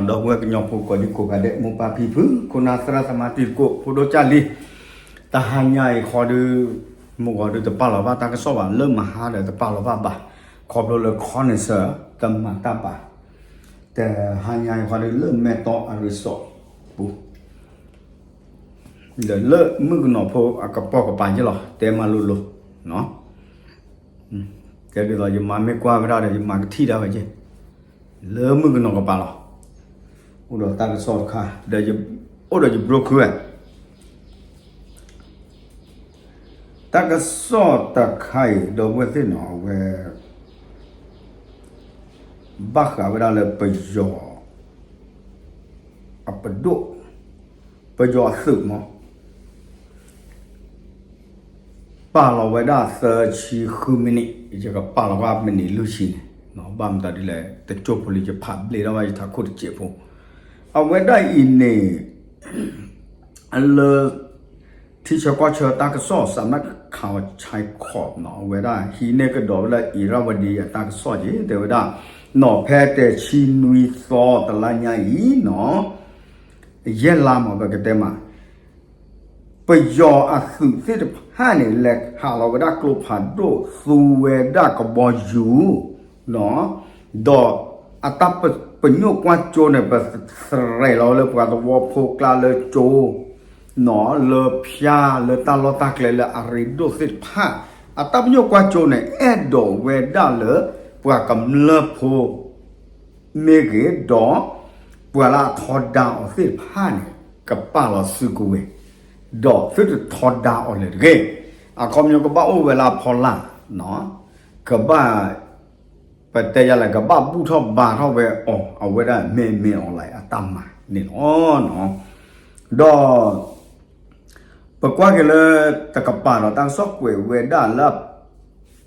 ဒီပုၢ်ဝဲၢ်ကညီဖိကိးဒံကိးဂၤဒဲး မိၢ်ပၢ်ဖံဖု ခိၣ်နၢ်သရၣ်သမါတံၤသကိး ဖိဒိၣ်ကၢ်လံၤ, တဟါညါအံၤဃီဒုး မုၢ်ဂီၤဒုးတပာ်လီၤဘၣ်တၢ်ကစီၣ်ဘၣ်, လၢမဟါဒီးတပာ်လီၤဘၣ်ဘၣ်, ခီဖျိလၢ ခီနစၢၣ် တမၤတၢ်ဘၣ်, တဟါညါအံၤဃီဒုး လၢမဲၢ်တီအရ့စီၣ်ပူၤ ဒီးလၢမုၣ်ကနီၤဖိအကပိာ်ကပၤယ့ၢ်လီၤ, တဲမၤလိၤလိၤ, တဲဒ်သိးယမၤမ့ၢ်ကွၢ်ဝဲဒၣ်ဒီး ယမၤကထံၣ်ဒၣ်ဝဲယ့ၢ်, လၢမုၣ်ကနီၤကပၤလီၤ, အိၣ်ဒီးတၢ်ကစီၣ်တခါ ဒီးယအိၣ်ဒီးယ broker ဝဲ တၢ်ကစီၣ်တခါအံၤ ဒီပုၢ်ဝဲၢ်သ့ၣ်နီၤ အဝဲ ဘၣ်ဃးဝဲဒၣ်လၢပယီၤ အပဒိၣ်, ပယီၤအသုးမး ပာ်လီၤဝဲဒၣ်သၢဆံဃုမံးနံး, ယကပာ်လီၤဝဲမံးနံးလွံၢ်ဆံန့ၣ်, ဘၣ်မတၤဒ်လဲၣ် တကၠိဖိလံ ယဖးဘျ့ထီၣ်ဘၣ် ယထးခိၣ်တစဲးဖိ, အဝဲဒၣ်အံၤန့ၣ် လၢ ထံဆၢကီၢ်ဆၢတၢ်ကစီၣ် စးမၢ်ခးအီၤဆဲခီးနီၤ အဝဲဒၣ်ဟံးန့ၢ်ကဒီးဝဲလၢ အ့ၤရၣ်ဝဒံအတၢ်ကစီၣ်က့ၤ တဲဝဲဒၣ် နီၤ ဖဲတဲဆံနွံသီတလါညါအံၤနီၤ ယဲၢ်လါမး ပကတဲမး ပယီၤအသုးသ့ၣ်တဖၣ်န့ၣ် လဲၤခးလီၤဝဲဒၣ်ကျိဖးဒိၣ် သူဝဲဒၣ်ကဘီယူၤ ဒီးအတၢ်ပညိၣ်ကွၢ်ကၠိန့ၣ် ပသရဲးလီၤလၢပှၤသဝီဖိကျါလၢကၠိ နီၤ လၢဖၠါလၢတၢ်လီၢ်တၢ်ကျဲလၢအရ့ဒိၣ်သ့ၣ်တဖၣ် အတၢ်ပညိၣ်ကွၢ်ကၠိန့ၣ် အဲၣ်ဒိးဝဲဒၣ်လၢ ပှၤကမျၢၢ်ဖိ မ့ၢ်ဂ့ၤ ဒီးပှၤလၢအထီဒါအီၤသ့ၣ်တဖၣ်န့ၣ် ကပာ်လီၤစုကဝဲၤ ဒီးသုတထီဒါအီၤလၢၤတဂ့ၤ. အခီပညီကဘၣ်အိၣ်ဝဲလၢအဖီလာ် ကဘၣ် ပတဲယၤလဲၣ် ကဘၣ်ဘူၣ်ထီၣ်ဘါထီၣ်ဝဲအီၤ အဝဲဒၣ်မ့ၢ်မ့ၢ်အီၤလၢအတၢ်မၤန့ၣ်လီၤ. ဒီး ပကွၢ်က့ၤလၢ တကပၤဒီးတၢ်ကစီၣ်ကွဲးဝဲဒၣ်လၢ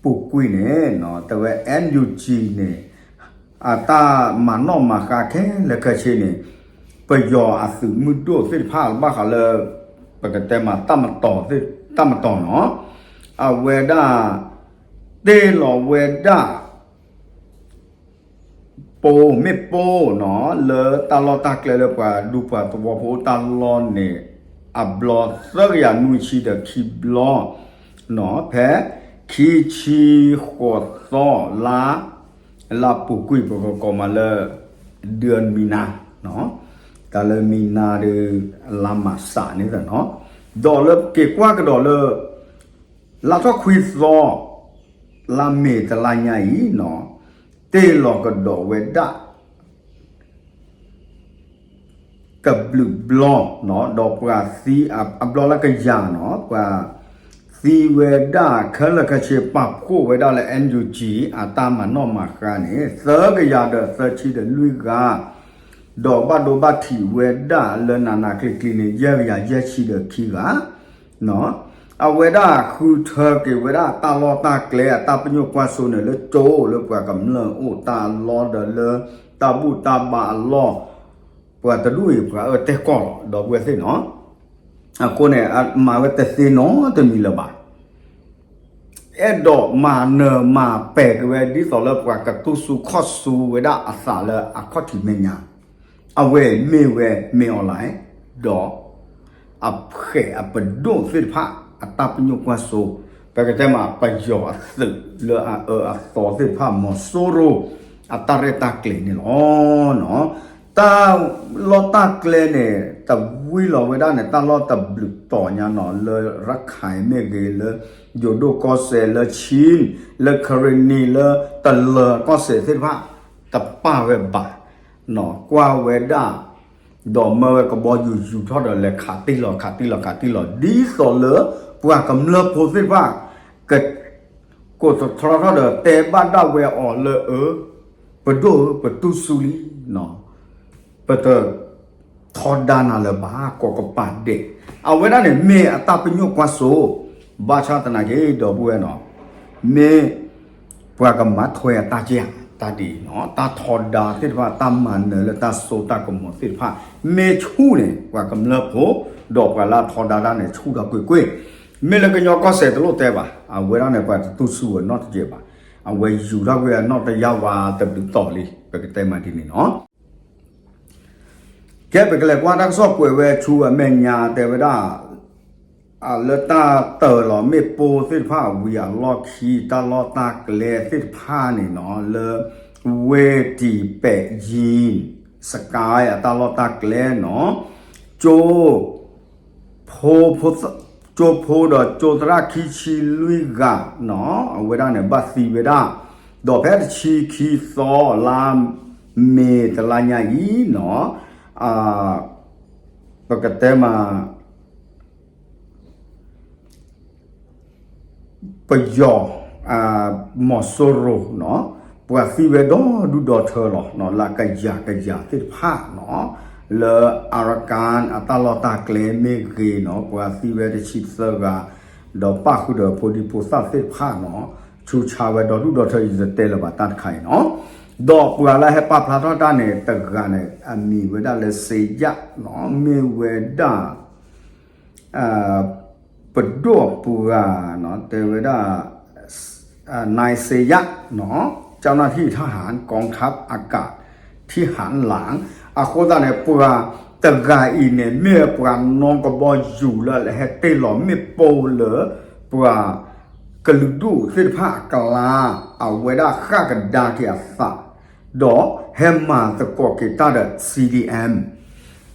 ပူၤကွံာ်န့ၣ် တဲဝဲ NUG န့ၣ် အတၢ်မၤနီၣ်မၤဃါခဲလၢာ်ခဲဆ့န့ၣ် ပယီၤအသုးမုၢ်ဒိၣ်သ့ၣ်တဖၣ်ဘၣ်ဃးလၢ ပကတဲမးတၢ်မတီၤသ့ၣ် တၢ်မတီၤနီၤ အဝဲဒၣ် တ့ၢ်လီၤဝဲဒၣ် ပိ မ့ၣ်ပိနီၤ လၢတၢ်လီၢ်တၢ်ကျဲလၢပှၤဒူပှၤသဝီဖိအိၣ်တၢ်လီၢ်န့ၣ် အဘျီသၢကယၤနွံဆံဒီးခံဘျီနီၤ ဖဲခံဆံဃိးသီလါ လါပူၤကွံာ် ပကကိးမးလၢ ဒၢမံနါ တၢ်လၢမံနါဒီး လါမးစးန့ၣ်နီၤ ဒီးလၢက့ၤကွၢ်ကဒီးလၢ လါထီၣ်ခွံသီ လါမ့ၤတလါညါအံၤနီၤ တ့ၢ်လီၤကဒီးဝဲဒၣ် တဘျုးဘျီနီၤ ဒီးပှၤသံအဘျီလၢကယၤနီၤ ပှၤသံဝဲဒၣ်ခဲလၢာ်ခဲဆ့ ပာ်ဖှိၣ်ဝဲဒၣ်လၢ NUG အတၢ်မၤနီၣ်မၤဃါန့ၣ် သၢကယၤဒီးသၢဆံဒီးလွံၢ်ဂၤ ဒီးဘၣ်ဒိဘၣ်ထံးဝဲဒၣ်လၢနးနးကျံၤကျံၤန့ၣ် ယဲၢ်ကယၤယဲၢ်ဆံဒီးခံဂၤ အဝဲဒၣ်ဃုထၢက့ၤဝဲဒၣ်တၢ်လီၢ်တၢ်ကျဲအတၢ်ပညိၣ်ကွၢ်စိန့ၣ် လၢကၠိလၢပှၤကမျၢၢ်အိၣ်တၢ်လီၢ်ဒီးလၢ တၢ်ဘူၣ်တၢ်ဘါအလီၢ် ပှၤတဒူၣ်အံၤပှၤအၢတဲကီၢ်လီၤ ဒီပုၢ်ဝဲၢ်သ့ၣ်နီၤ အဃိန့ၣ် မၤဝဲတသ့နီတမံၤလၢၤဘၣ် အဲၣ်ဒိးမၤနၢၤမၤပဲာ်က့ၤဝဲ ဒ်သိးလၢပှၤကတူၢ်စူၤခီၣ်စူၤဝဲဒၣ်အသးလၢအခီၣ်ထံးမဲာ်ညါ အဝဲမ့ၢ်ဝဲမ့ၢ်အီၤလဲၣ် ဒီး အဖှဲးအပဒိၣ်သ့ၣ်တဖၣ် အတၢ်ပညိၣ်ကွၢ်စိ ပကတဲမးပယီၤအသုးလၢအအၢအသီသ့ၣ်တဖၣ် မီၤစိရိၤ အတၢ်ရဲၣ်တၢ်ကျဲၤန့ၣ်လီၤ. တၢ်လီၢ်တၢ်ကျဲန့ၣ် တဝံလီၤဝဲဒၣ်န့ၣ် တၢ်လီၢ်တဘျုးတီၤညါနီၤ လၢရခၢၣ်မ့ၢ်ဂ့ၤ လၢယိၤဒိၣ်ကီၢ်စဲၣ် လၢဆံ လၢကရ့ၣ်နံၤ လၢတလၢၤကီၢ်စဲၣ်သ့ၣ်တဖၣ် တပာ်ဝဲဘၣ် ကွၢ်ဝဲဒၣ် ဒီးမၢဝဲကဘီယူၤယူၤထီၣ်ဒီးလဲၤခးတံၢ်လီၤ ခးတံၢ်လီၤ ခးတံၢ်လီၤ ဒ်သိးလၢ ပှၤကမျၢၢ်ဖိသ့ၣ်တဖၣ် က ကိးသတြီထီၣ်ဒီးတဲဘၣ်ဒၣ်ဝဲအီၤလၢအၢ ပဒိၣ်ဧၢ ပတူၢ်စူၤလံ ပတ ထီဒါနၤလၢၤဘၣ် ကိးကပၤဒဲး အဝဲဒၣ်န့ၣ် မ့ၢ်အတၢ်ပညိၣ်ကွၢ်စိ ဘၣ်ဆၣ်သနာ်က့ ဒီပုၢ်ဝဲၢ်နီၤ မ့ၢ် ပှၤကမၤထွဲအတၢ်ကဲ တၢ်ဒ်အံၤနီၤ တၢ်ထီဒါသ့ၣ်တဖၣ် တၢ်မၤနၢၤလၢတၢ်စိတၢ်ကမီၤသ့ၣ်တဖၣ် မ့ၢ်ဆူၣ်န့ၣ် ပှၤကမျၢၢ်ဖိ ဒီးပှၤလၢအထီဒါတၢ်န့ၣ် ဆူၣ်ထီၣ်ကွ့ၢ်ကွ့ၢ် မ့ၢ်လၢကညီကီၢ်စဲၣ်တလိၣ်တဲဘၣ် အဝဲဒၣ်န့ၣ် ပှၤတတူၢ်စူၤအနီတကဲးဘၣ် အဝဲယူၤထီၣ်ကွံာ်အနီၣ်တယၢ်ဝါတဘျုးတီၤလံ ပကတဲမးဒ်န့ၣ်နီၤ ကဲ ပကလဲၤကွၢ်တၢ်ကစီၣ်ကွဲးဝဲဆူအမဲာ်ညါတဲဝဲဒၣ် လၢတၢ်တၢၤလီၤမ့ၣ်ပိၢ်သ့ၣ်တဖၣ်ဝံၤအလီၢ်ခံ တၢ်လီၢ်တၢ်ကျဲသ့ၣ်တဖၣ်န့ၣ်နီၤ လၢ ဝ့ၢ်တံာ်ပဲာ်ယံၤ စကဲ အတၢ်လီၢ်တၢ်ကျဲနီၤ ကၠိ ကၠိဖိဒီးကၠိသရၣ်ခံဆံလွံၢ်ဂၤနီၤ အဝဲဒၣ်န့ၣ် ဘၣ်သံဝဲဒၣ် ဒီးဖဲတဆံခံသီလါမ့ၤတလါညါအံၤနီၤ ပကတဲမး ပယီၤ မီၤစိရိၤနီၤ ပှၤသံဝဲဒီဒူၣ်ဒီထၢလီၤနီၤ လၢကယၤကယၤသ့ၣ်တဖၣ်နီၤ လၢ Arakan အတၢ်လီၢ်တၢ်ကျဲမ့ၢ်ဂ့ၤနီၤ ပှၤသံဝဲတဆံသၢဂၤ ဒီးပၣ်ဃုာ်ဒီးဖိဒံဖိသၣ်သ့ၣ်တဖၣ်နီၤ ဆူးဆါဝဲဒီဒူၣ်ဒီထၢ ယတတဲလၢၤဘၣ်တၢ်တခါအံၤနီၤ ဒီးပှၤလၢဟဲပာ်ဖျါထီၣ်တၢ်န့ၣ် တဂၤန့ၣ် အမံၤဝဲဒၣ်လၢ စ့ယၣ်နီၤ မ့ၢ်ဝဲဒၣ် ပဒိၣ်ပှၤနီၤ တဲဝဲဒၣ် นายเซยะနီၤ เจ้าหน้าที่ทหารกองทัพอากาศที่หันหลัง အဃိသတးန့ၣ် ပှၤတဂၤအံၤန့ၣ် မ့ၢ်ပှၤနီၢ်ကဘီယူၤလၢဟဲတ့ၢ်လီၤမ့ၣ်ပိၢ်လၢ ပှၤကလုာ်ဒူၣ်သ့ၣ်တဖၣ်အကျါ အဝဲဒၣ်ဃၣ်ကဒါက့ၤအသး ဒီးဟဲမၤသကိးက့ၤတၢ်ဒီး C D M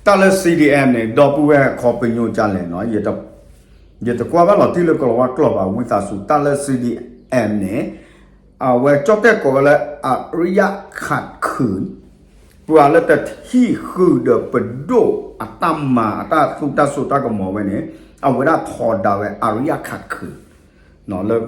တၢ်လၢ C D M န့ၣ် ဒီပုၢ်ဝဲၢ်ခီပညီကလဲၣ်နီၤ ယတကွၢ်ဘၣ်လီၤတံၢ်လၢကလီၤဝါကျိာ်ဘၣ် ဝံသးစူၤ တၢ်လၢ C D M န့ၣ် အဝဲကၠီၣ်တဲၣ်ကိးဝဲလၢ အရံယၣ်ခးခုၣ် ပှၤလၢတထံၣ်ဃုာ်ဒီးပဒိၣ်အတၢ်မၤအတၢ်သူတၢ်စိတၢ်ကမီၤဝဲန့ၣ် အဝဲဒၣ်ထီဒါဝဲ အရံယၣ်ခးခုၣ် လၢ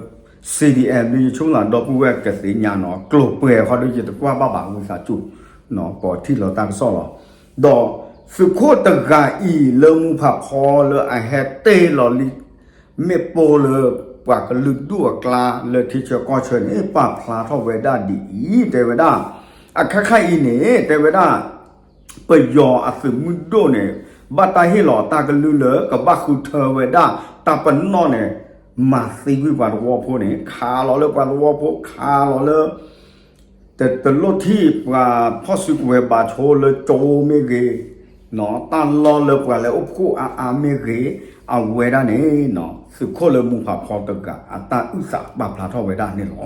C D M ဒ်ယဆိကမိၣ်ဒီပုၢ်ဝဲၢ်ကသ့ၣ်ညါနီၤ ကျိာ်ပှဲၤဃီဒီးယတကွၢ်ဘၣ်ဘၣ် ဝံသးစူၤ ကိးထံၣ်လီၤတၢ်ကစီၣ်လီၤ ဒီးသုးခိၣ်တဂၤအံၤလၢမူဖးဖီလၢအဟဲတ့ၢ်လီၤလံ မ့ၣ်ပိၢ်လၢပှၤကလုာ်ဒူၣ်အကျါလၢထံဆၢကီၢ်ဆၢန့ၣ် ပာ်ဖျါထီၣ်ဝဲဒၣ်ဒ်အံၤ တဲဝဲဒၣ် အခါခါအံၤန့ၣ် တဲဝဲဒၣ် ပယီၤအသုးမုၢ်ဒိၣ်န့ၣ် ဘၣ်တၢ်ဟ့ၣ်လီၤတၢ်ကလုၢ်လၢကဘၣ်ဃုထၢဝဲဒၣ်တၢ်ပနီၣ်န့ၣ် မၤသံကွံာ်ပှၤသဝီဖိန့ၣ် ခးလီၤလၢပှၤသဝီဖိ ခးလီၤလၢ တလိၣ်ထံၣ်ပှၤဖီၣ်စုကဝဲၤဘၣ်ဆိလၢကၠိမ့ၢ်ဂ့ၤ တၢ်လီၢ်လၢပှၤလဲၤအိၣ်ဖှိၣ်အါအါမ့ၢ်ဂ့ၤ အဝဲဒၣ်န့ၣ် သုးခိၣ်လၢမူဖးဖီတဂၤ အတၢ်အုၣ်သးပာ်ဖျါထီၣ်ဝဲဒၣ်န့ၣ်လီၤ.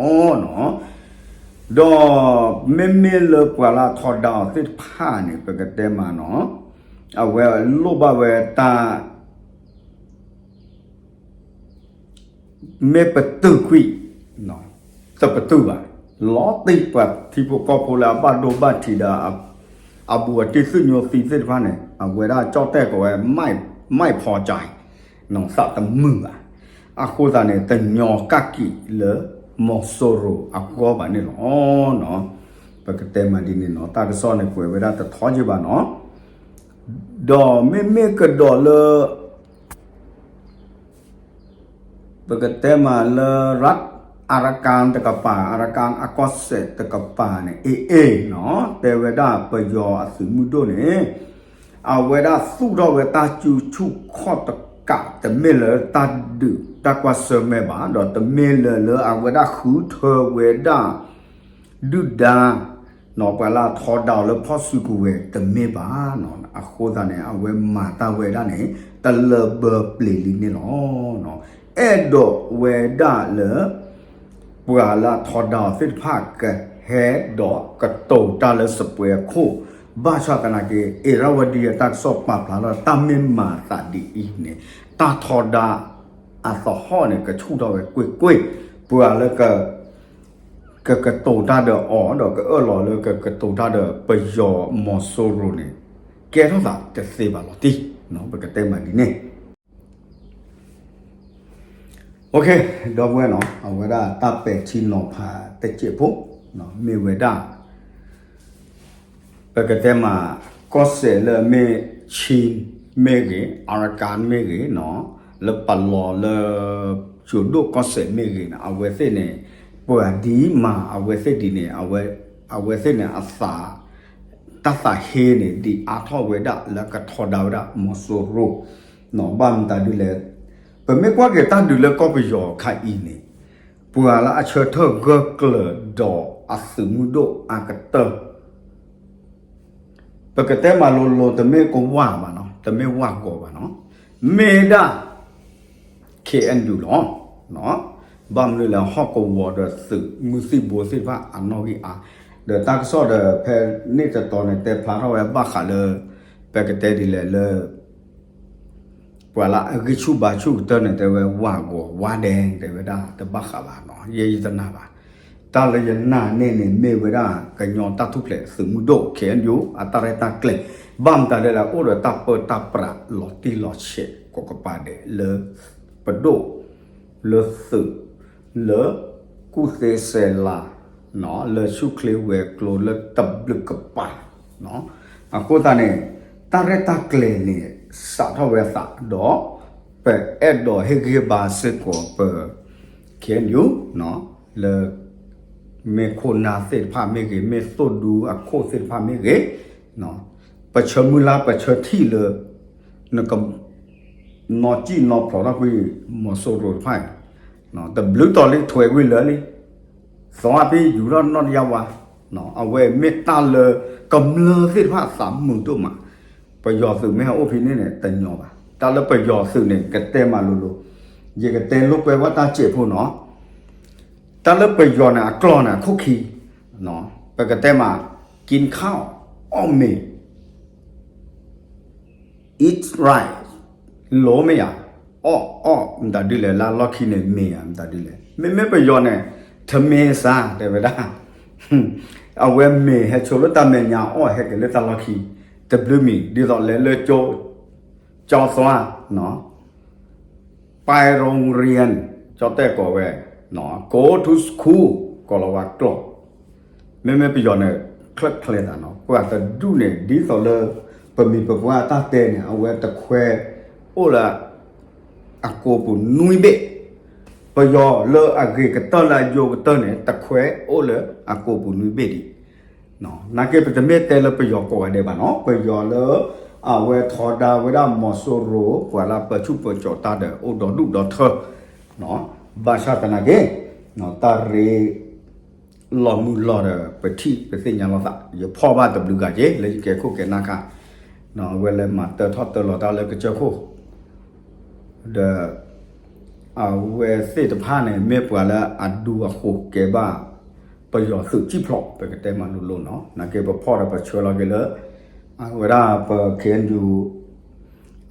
ဒီးမ့မ့ၢ်လၢပှၤလၢအထီဒါအီၤသ့ၣ်တဖၣ်န့ၣ် ပကတဲမးနီၤ အဝဲလိၣ်ဘၣ်ဝဲတၢ် မ့ၢ်ပတုာ်ကွံာ် တပတုာ်ဘၣ်, လီၤတံၢ်ပှၤထံဖိကီၢ်ဖိလၢအဘၣ်ဒိဘၣ်ထံးဒီး အဘူးအတံၢ်သူၣ်ညိသံသ့ၣ်တဖၣ်န့ၣ် အဝဲဒၣ်ကၠီၣ်တဲၣ်ကိးဝဲ ไม่พอใจ သးတမုာ်ဘၣ်. အဃိသတးန့ၣ် တညီကၣ်ကံးလၢ မီၤစိရိၤအဂီၢ်ဘၣ်န့ၣ်လီၤ. ပကတဲမးဒ်န့ၣ်နီၤ တၢ်ကစီၣ်န့ၣ်ကွဲးဝဲဒၣ်တထီက့ဘၣ်နီၤ. ဒီးမ့မ့ၢ်ကဒီးလၢ ပကတဲမးလၢ ရၢတ်ၣ် အရကၣ်တကပၤ အရကၣ်အကီၢ်စဲၣ်တကပၤန့ၣ် AA နီၤ တဲဝဲဒၣ်ပယီၤအသုးမုၢ်ဒိၣ်န့ၣ် အဝဲဒၣ်သူၣ်ထီၣ်ဝဲတၢ်စုဆူၣ်ခီၣ်တကး တမ့ၢ်လၢတၢ်ဒုးတၢ်ကွၢ်ဆၢၣ်မဲာ်ဘၣ် ဒီးတမ့ၢ်လၢလၢအဝဲဒၣ်ဃုထၢဝဲဒၣ် ဒုၣ်ဒါ နီၤ ပှၤလၢအထီဒါအီၤလၢဖီၣ်စုကဝဲၤတမ့ၢ်ဘၣ်နီၤ. အဃိသတးန့ၣ် အဝဲမၤတၢ်ဝဲဒၣ်န့ၣ် တလၢဘၢပျ့ၤလံန့ၣ်လီၤ. အဲၣ်ဒိးဝဲဒၣ်လၢ ပှၤလၢအထီဒါအီၤသ့ၣ်တဖၣ်ကဟဲဒီးကတိၤတၢ်လၢစပွဲခိၣ် ဘၣ်ဆၣ်သနာ်က့ အ့ၤရၣ်ဝဒံအတၢ်ကစီၣ်ပာ်ဖျါလၢတၢ်မ့ၢ်မၤသးဒ်အံၤန့ၣ် တၢ်ထီဒါအသဟီၣ်န့ၣ် ကဆူၣ်ထီၣ်ဝဲကွ့ၢ်ကွ့ၢ် ပှၤလၢ ကကတိၤတၢ်ဒီးအီၤ ဒီးကအၢၣ်လီၤလၢကကတိၤတၢ်ဒီးပယီၤမီၤစိရိၤန့ၣ် ကဲထီၣ်သးတသ့ဘၣ်လီၤတံၢ်, ပကတဲမးဒ်န့ၣ်. ဒီပုၢ်ဝဲၢ်နီၤ အဝဲဒၣ်တၢ်ပဲာ်ထံနီၤဖးတစဲးဖိ မ့ၢ်ဝဲဒၣ် ပကတဲမး ကီၢ်စဲၣ်လၢအမ့ၢ် Chin မ့ၢ်ဂ့ၤ Arakan မ့ၢ်ဂ့ၤနီၤ လၢပလီၤလၢ ကၠိၤဒိၣ်ကီၢ်စဲၣ်မ့ၢ်ဂ့ၤန့ၣ် အဝဲသ့ၣ်န့ၣ် ပှၤဒ်မၤအဝဲသ့ၣ်ဒ်န့ၣ် အဝဲသ့ၣ်န့ၣ်အသး တၢ်သးဟ့န့ၣ် ဒ်အါထီၣ်ဝဲဒၣ်လၢကထီဒါဝဲဒၣ်မီၤစိရိၤ ဘၣ်မတၤဒ်လဲၣ် ပမ့ၢ်ကွၢ်က့ၤတၢ်ဒုးလၢကီၢ်ပယီၤခါအံၤန့ၣ် ပှၤလၢအဆၢထၢၣ်ဂၢၢ်ကျၢၤဒီးအသုးမုၢ်ဒိၣ်အကတၢၢ် ပကတဲမးလိၤလိၤ တမ့ၢ်ကဝၢ်ဘၣ်နီၤ, တမ့ၢ်ဝၢ်ဂီၤဘၣ်နီၤ, မ့ၢ်ဒၣ် ခ့ၣ်အဲၣ်ယူၣ်လီၤ. ဘၣ်မနုၤလဲၣ် ဟီၣ်ကဝီၤဒီးသုးမုၢ်သံၣ်ဘိသ့ၣ်တဖၣ်အနီၣ်ဂံၢ်အါ, ဒီးတၢ်ကစီၣ်ဒီးဖဲန့ၣ်တတီၤန့ၣ် တဲဖျါထီၣ်ဝဲဘၣ်ဃးလၢ ပကတဲဒ်လဲၣ်လၢ ပှၤလၢအဂံၢ်ဆူၣ်ဘါဆူၣ်ကတၢၢ်န့ၣ် တဲဝဲဝၢ်ဂီၤဝါဒဲ တဲဝဲဒၣ်တဘၣ်ဃးဘၣ်နီၤ, ယဲယတနာ်ဘၣ်. တၢ်လၢယနာ်န့ၢ်န့ၣ် မ့ၢ်ဝဲဒၣ်ကညီတၢ်ထူၣ်ဖျဲးသုးမုၢ်ဒိၣ် ခ့ၣ်အဲၣ်ယူၣ် အတၢ်ရဲၣ်တၢ်ကျဲၤ, ဘၣ်မတၤဒဲလဲၣ် အိၣ်ဒီးတၢ်ပၢတၢ်ပြးလီၤတံၢ်လီၤဆဲးကိးကပၤဒဲးလၢ ပဒိၣ် လၢသုး လၢ ကူၣ်သ့စဲးလၤ လၢဆူၣ်ချ့ဝဲၤကျိၤလၢတဘျုးကပၤ, အဃိသတးန့ၣ် တၢ်ရဲၣ်တၢ်ကျဲၤန့ၣ် စးထီၣ်ဝဲအသးဒီး ပအဲၣ်ဒိးဟ့ၣ်ဂံၢ်ဘါစ့ၢ်ကီးပ ခ့ၣ်အဲၣ်ယူၣ် လၢ မ့ၢ်ခိၣ်နၢ်သ့ၣ်တဖၣ်မ့ၢ်ဂ့ၤ, မ့ၢ်သိၣ်ဒူအခိၣ်သ့ၣ်တဖၣ်မ့ၢ်ဂ့ၤ, ပဆၢမုၢ်လၢ် ပဆၢထံၣ်လၢ နက နီၢ်ကံၣ်နီၢ်ဖျိးထီၣ်ကွံာ် မီၤစိရိၤတဖၣ်အံၤ, တဘျုးတီၤလံ ထွဲကွံာ်လၢာ်လံ, သီအဖံယူၤထီၣ်နီၢ်တယါဝါ, အဝဲမ့ၢ်တၢ်လၢကမျၢၢ်သ့ၣ်တဖၣ်သးမုာ်ဒိၣ်မး, ပယီၤသုးမ့ၢ်ဟဲအိၣ်ဖဲန့ၣ်န့ၣ် တညီဘၣ်. တၢ်လၢပယီၤသုးန့ၣ် ကတဲမးလိၤလိၤ, ယကတဲလိာ်ကွဲဝဲတၢ်စဲးဖိနီၤ, တၢ်လၢပယီၤန့ၣ် အကျိာ်န့ၣ် အခိၣ်ခံ, ပကတဲမး กินข้าว အီၣ်မ့ၤ eat rice လိၤမ့ၢ်ဧါ, အီၣ်အီၣ်မတၤဒုလဲၣ်, လၢလီၢ်ခံန့ၣ် မ့ၢ်ဧါ မတၤဒုလဲၣ်. မ့မ့ၢ်ပယီၤန့ၣ် ထမင်းစား တဲဝဲဒၣ်, အဝဲမ့ၤဟဲဆိလၢတၢ်မဲာ်ညါ အီၣ်ဟဲက့ၤလၢတၢ်လီၢ်ခံ, တဘျုးမံၤ ဒ်သိးလဲၤလၢ ကၠိသွါ ไปโรงเรียน ကၠီတဲၣ်ကိးဝဲ, go to school ကိးလီၤဝဲကျိာ်, မ့မ့ၢ်ပယီၤန့ၣ် ချၢၣ်ချဲသးနီၤ, ပှၤတဒူၣ်န့ၣ် ဒ်သိးလၢ ပမံၤပပှၢ်အတၢ်တဲန့ၣ် အဝဲတခွဲအိၣ်လၢ အကိာ်ပူၤနွံဘ့ၣ်, ပယီၤလၢအဂ့ၤကတၢၢ်လၢအယိာ်ကတၢၢ်န့ၣ် တခွဲအိၣ်လၢအကိာ်ပူၤနွံဘ့ၣ်ဒံး နာ်က့ ပတမ့ၢ်တဲလၢပယီၤကိးဂၤဒဲးဘၣ်နီၤ, ပယီၤလၢ အဝဲထီဒါဝဲဒၣ်မီၤစိရိၤ ပှၤလၢပၢဆူၣ်ပၢကၠီၤတၢ်ဒီး အိၣ်ဒီဒူၣ်ဒီထၢ, ဘၣ်ဆၣ်သနာ်က့ တၢ်ရ့ လီၤမုၢ်လီၤဒီး ပထံၣ်ပသ့ၣ်ညါလိာ်သး, ယဖီၣ်ဘၣ်တဘျုးဂၤက့ၤ လၢယကဲခိၣ်ကဲနၢ်ခါ, အဝဲလၢမၤတၢထီၣ်တၢလီၤတၢ်လၢကစၢၢ်ခိၣ် ဒီး အဝဲသ့ၣ်တဖၣ်န့ၣ် မ့ၢ်ပှၤလၢအဒူအဃိးကဲဘၣ် ပယီၤသုးစံၣ်ဖျိး ပကတဲမးလိၤလိၤနီၤ, နာ်က့ပဖီၣ်ဒီးပဆှၢလီၤက့ၤလၢ အဝဲဒၣ်ပ ခ့ၣ်အဲၣ်ယူၣ်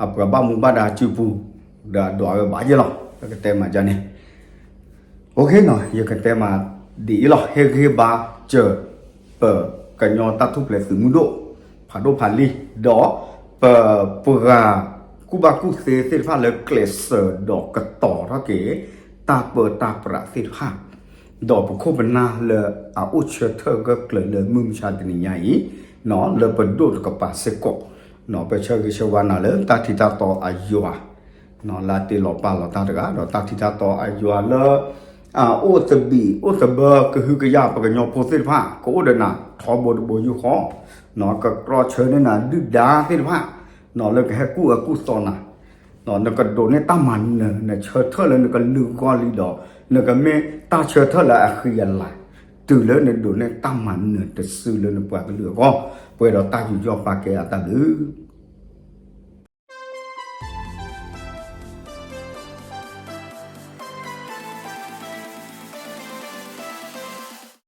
အပှၤဘၣ်မူဘၣ်ဒါစုပူၤ ဒီးအဒွးဝဲဘၣ်ယဲၢ်လီၤ ပကတဲမးဒ်န့ၣ် ယကတဲမးဒ်အံၤလီၤ, ဟ့ၣ်ဂံၢ်ဘါစၢၤ ပကညီတၢ်ထူၣ်ဖျဲးသုးမုၢ်ဒိၣ် ဖးဒိၣ်ဖးလံၤ ဒီးပပှၤကူၣ်ဘၣ်ကူၣ်သ့သ့ၣ်တဖၣ်လၢကျဲးစၢးဒီးကတီၤထီၣ်က့ၤ တၢ်ပၢတၢ်ပြးသ့ၣ်တဖၣ်, ဒီးပခိၣ်ပနၢ်လၢအအိၣ်ဆၢထၢၣ်ဂၢၢ်ကျၢၤလၢမုၢ်မဆါတနံၤညါအံၤ လၢပဒိၣ်တကပၤစ့ၢ်ကီး, ပဆၢဂ့ၤဆၢဝါနၤလၢတၢ်ထံးတၢ်တီအယွၤ လၢအတ့လီၤပာ်လီၤတၢ်တဂၤ ဒီးတၢ်ထံးတၢ်တီအယွၤလၢ အအိၣ်သဘံၣ်အိၣ်သဘၢကဟုကယာ်ပကညီဖိသ့ၣ်တဖၣ် ကအိၣ်ဒီးနၤထီဘိတဘိယူၢ်ဃီ, ကတြီဆၢန့ၢ်နၤဒုၣ်ဒါသ့ၣ်တဖၣ် လၢကဟဲကူၣ်အၢကူၣ်သီနၤ, နကဒိးန့ၢ်တၢ်မၤနၢၤ နဆၢထၢၣ်လၢနကလုာ်ဂီၢ်လံဒီး နကမ့ၢ်တၢ်ဆၢထၢၣ်လၢအဃံအလၤ တုၤလၢနဒိးန့ၢ်တၢ်မၤနၢၤတစုလၢနပှၤကလုာ်အဂီၢ်, ပှဲၤဒီးတၢ်ယူးယီၣ်ပာ်ကဲအတၢ်ဘျုး